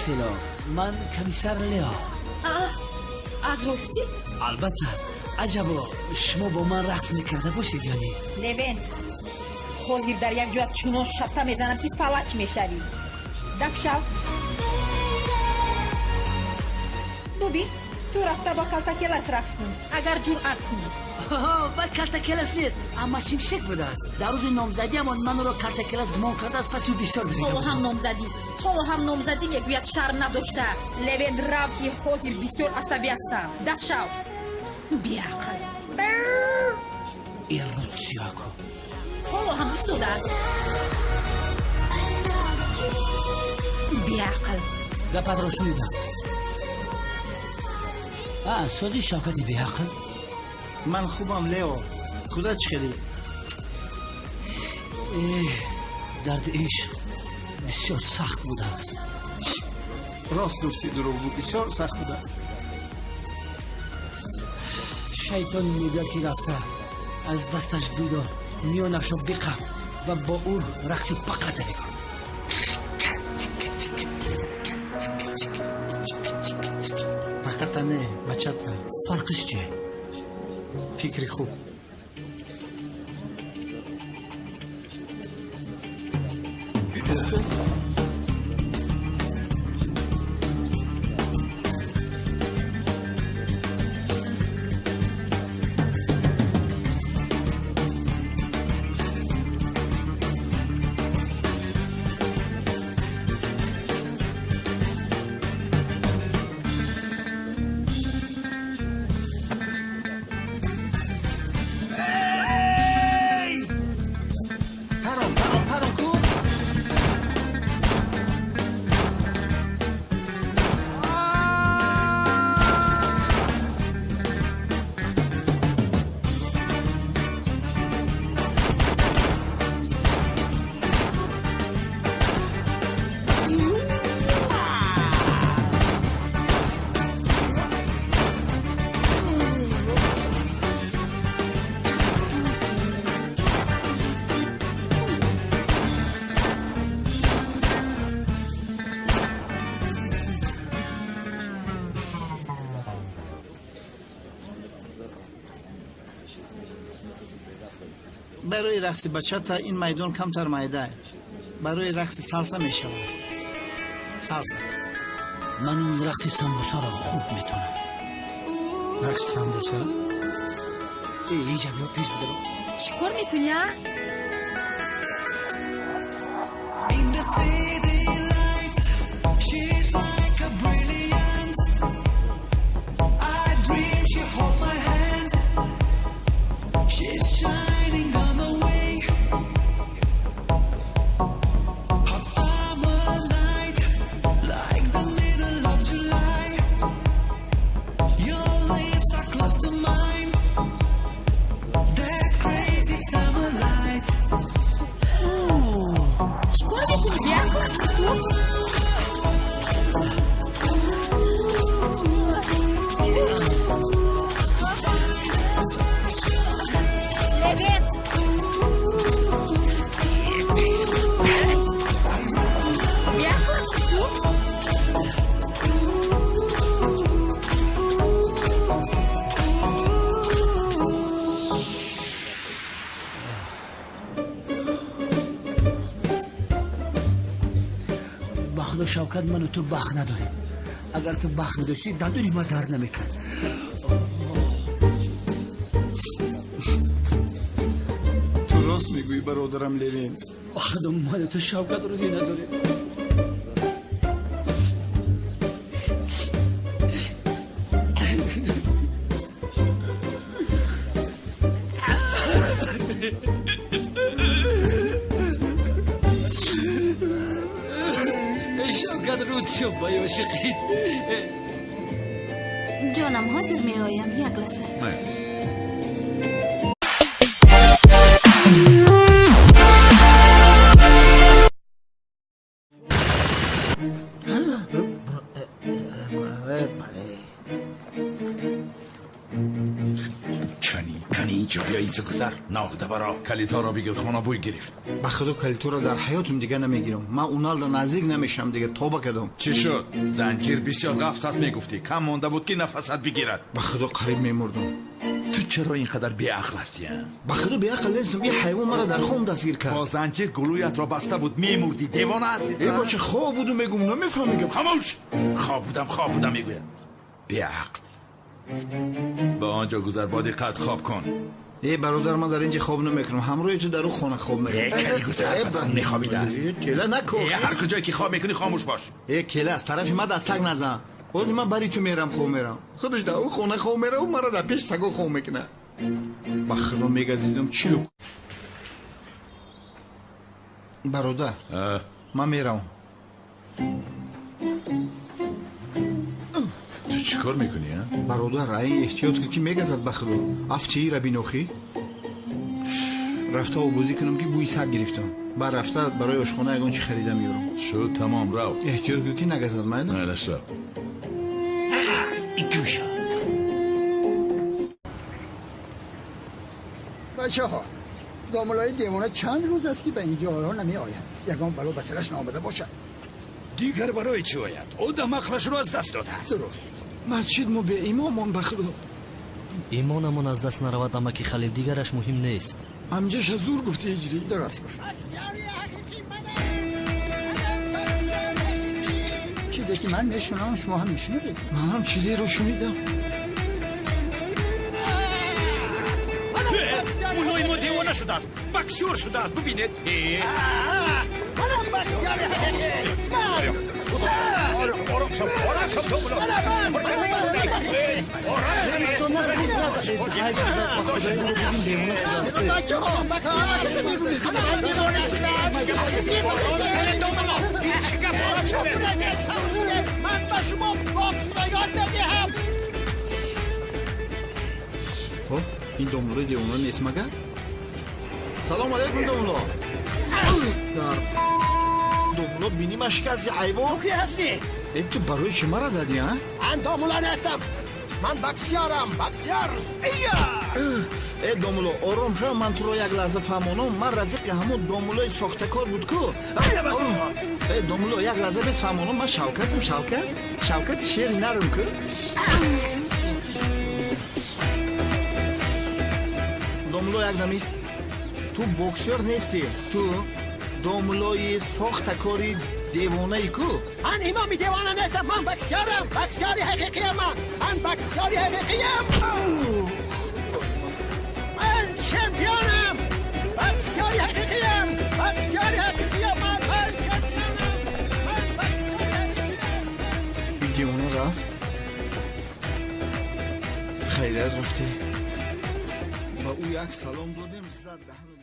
Сило, ман комиссар Лео. Аз ростӣ? Албатта. Аҷабо, шумо бо ман рақс мекарда бошед ё не? Левент, ҳозир дар як ҷоят чунон шатта мезанам, ки фалаҷ мешавӣ. Даф шав. Бубин, ту рафта ба калтакелас рақс кун, агар ҷуръат кунӣ. Ба калтакелас нест, амма шимшек будааст. Дар рӯзи номзадиамон ман ӯро калтакелас гумон кардааст, паси ӯ бисёр давида. Ҳоло ҳам номзадӣ, ҳоло ҳам номзадӣ мегӯяд, шарм надошта. Левент, рав, ки ҳозир бисёр асабӣ ҳастам. Даф шав, беақл. Иррутсиёку. Ҳоло ҳам истодааст, беақл. Гапатро шунидам. Сози, Шавкати беақл? Ман хубам, Лео, худат чӣ хелӣ? Дарди ишқ бисёр сахт будааст. Рост гуфтӣ, дурӯғгӯ, бисёр сахт будааст. Шайтон мегӯяд, ки рафта аз дасташ бидор, миёнашро биқаб ва бо ӯ рақси пақата бикун. Пақата не, бачата. Фарқиш чие? Фикри хуб. Парон, парон, парон ку. Барои рақси бачата ин майдон камтар майда, барои рақси салса мешавад, салса. Ман ин рақси самбусаро хуб метонам. Рақси самбуса? Инҷа биё, пеш бидор. Чӣ кор мекунӣ, а? In the city lights, she's like a brilliant. I dream she holds my hand. She's shining on my way. Hot summer night, like the middle of July. Your lips are close to mine. That crazy summer light. Чӣ кор мекунӣ, беақл, ту? Левент, беақл ҳастӣ ту? Ба худо, Шавкат, ману ту бахт надорем. Агар ту бахт медоштӣ, дандони ман дард намекард. Ту рост мегӯӣ, бародарам Левент. Ба худо, ману ту, Шавкат, рӯзӣ надорем. Шавкат, рӯдшо ба ошиқӣ. Ҷонам, ҳозир меоям, як лаҳза. Майли. Бале. Кани, кани инҷо биё, инҷо гузар. Нохда баро, калидҳоро бигир, хона бӯй гирифт. Ба худо калидҳоро дар ҳаётум дига намегирам. Ман уналда наздик намешам дига, тоба кардам. Чӣ шуд? Занҷир бисёр ғафс аст мегуфтӣ. Кам монда буд ки нафасат бигирад. Ба худо қариб мемурдам. Ту чаро ин қадар беақл ҳастӣ? Ба худо беақл нестам. Ин ҳайвон маро дар хом дастгир кард. Бо занҷир гулӯятро баста буд, мемурдӣ. Девона ҳастӣ ту? Э бача, хоб будум мегум, намефаҳмӣ гап. Хомӯш! Хоб будам, хоб будам мегӯяд. Беақл. Ба он ҷо гузар, бо диққат хоб кун. Э бародар, ман дар инҷа хоб намекунам. Ҳамроҳи ту дар он хона хоб мекунам. Э кали гузар, бадан мехобидааст. Э кела нако. Э ҳар куҷое ки хоб мекунӣ хомӯш бош. Э кела, аз тарафи ман дастак назан. Ҳозир ман бари ту мерам, хоб мерам. Худаш дар он хона хоб мераву маро дар пеш саго хоб мекунад. Ба худо мегазидам чилу. Бародар, ман меравам. Ту чӣ кор мекунӣ, а? Бародар, ай эҳтиёт кун ки мегазад ба худо. Афтиира бинохӣ. Рафта обозӣ кунам ки бӯи саг гирифтам. Баъд рафта барои ошхона ягон чӣ харида меёрам. Шуд, тамом, рав. Эҳтиёт кун ки нагазад, майда? Майлаш, рав. Бачаҳо, домулои девона чанд рӯз аст ки ба ин ҷойҳо намеояд. Ягон бало ба сараш наомада бошад. Дигар барои чӣ ояд? Одам ақлашро аз даст додааст. Дуруст. Масҷид мо беимомон ба худо. Имонамон аз даст наравад, амаки Халил, дигараш муҳим нест. Амҷаша зур гуфти иҷрӣ. Дуруст гуфт. Чизе ки ман мешунавам, шумо ҳам мешунавед. Ман ҳам чизеро шунидам. Мулои мо девона шудааст, боксёр шудааст, бубинед. Манам боксёри ҳақиқӣ. Ором, ором шав, ором шав, домуло. Ором шав. Бачаҳо, касе мегӯяд, ман девона ҳастам. Ором шавед, домуло. Ин чӣ гап? Ором шавед. Ман ба шумо боксро ёд медиҳам. Ин домулои девона нест магар? Салом алейкум, домуло. Дар домуло бинима шикасти ҳайвон. Ту кӣ ҳастӣ? Э ту барои чӣ мара задӣ, а? Ман домуло нестам. Ман боксёрам, боксёр. Э домуло, ором шав, ман туро як лаҳза фаҳмонам. Ман рафиқи ҳамон домулои сохтакор буд ку. Э домуло, як лаҳза бес фаҳмонам, ман Шавкатам, Шавкат. Шавкати шери нарм ку. Домуло як намист. Ту боксёр нестӣ. Ту домулои сохтакори девонаи ку. Ман имоми девона нестам, ман боксёрам, боксёри ҳақиқиям ман. Ман боксёри ҳақиқиям. Ман чемпионам. Боксёри ҳақиқиям. Боксёри ҳақиқиям ман. Ман чемпионам. Ман боксёри ҳақиқиям. Девона рафт. Хайрият рафте. Ба ӯ як салом додем, зад даҳану